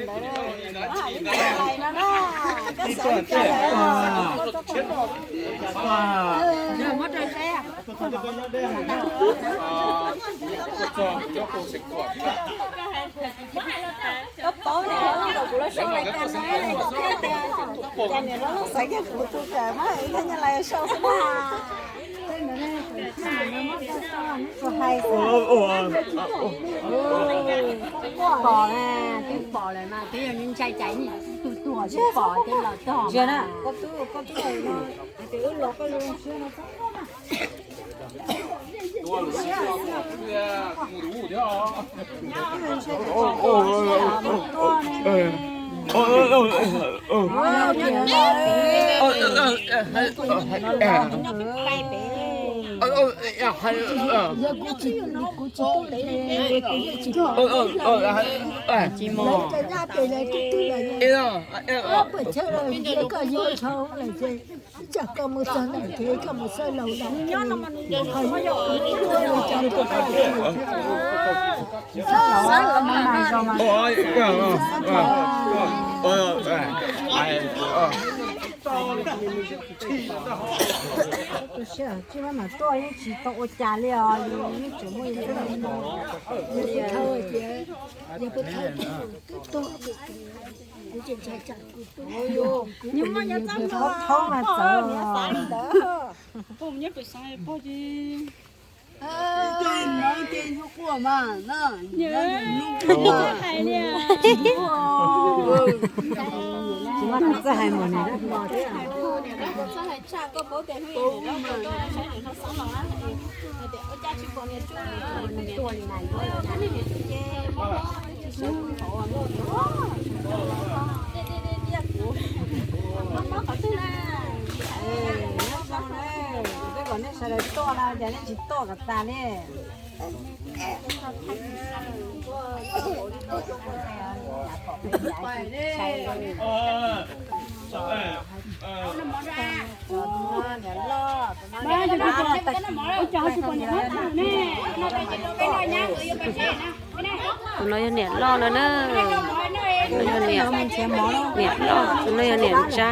Koj paub ne, kuv los sau lais tas no, koj thiaj tias cas niam loj loj xaiv kiag kuv tus kawm mas ib thaj nyaj lais sau xwb na. Hais pom na, twb pom lawm mas twb yog ntshai cas tus tuag twb pom twb los tog na. Koj tub, koj tub los koj zoo siab no. Tsis mos. Tsam koj mus txog ntawm kev koj mus xawb laus ntawm kev. Tsis mam tuaj yeej tsis tau ua cas li os, yeej tseem muaj. Thaub mas txawv. Tsis muaj tus txawj hais mus nws. Peb kom nej sawv daws tuaj no cas nej tsis tuaj kom tas li. Tus no yog niam loj no na. Tus no yog niam, niam loj, tus no yog niam ntsa.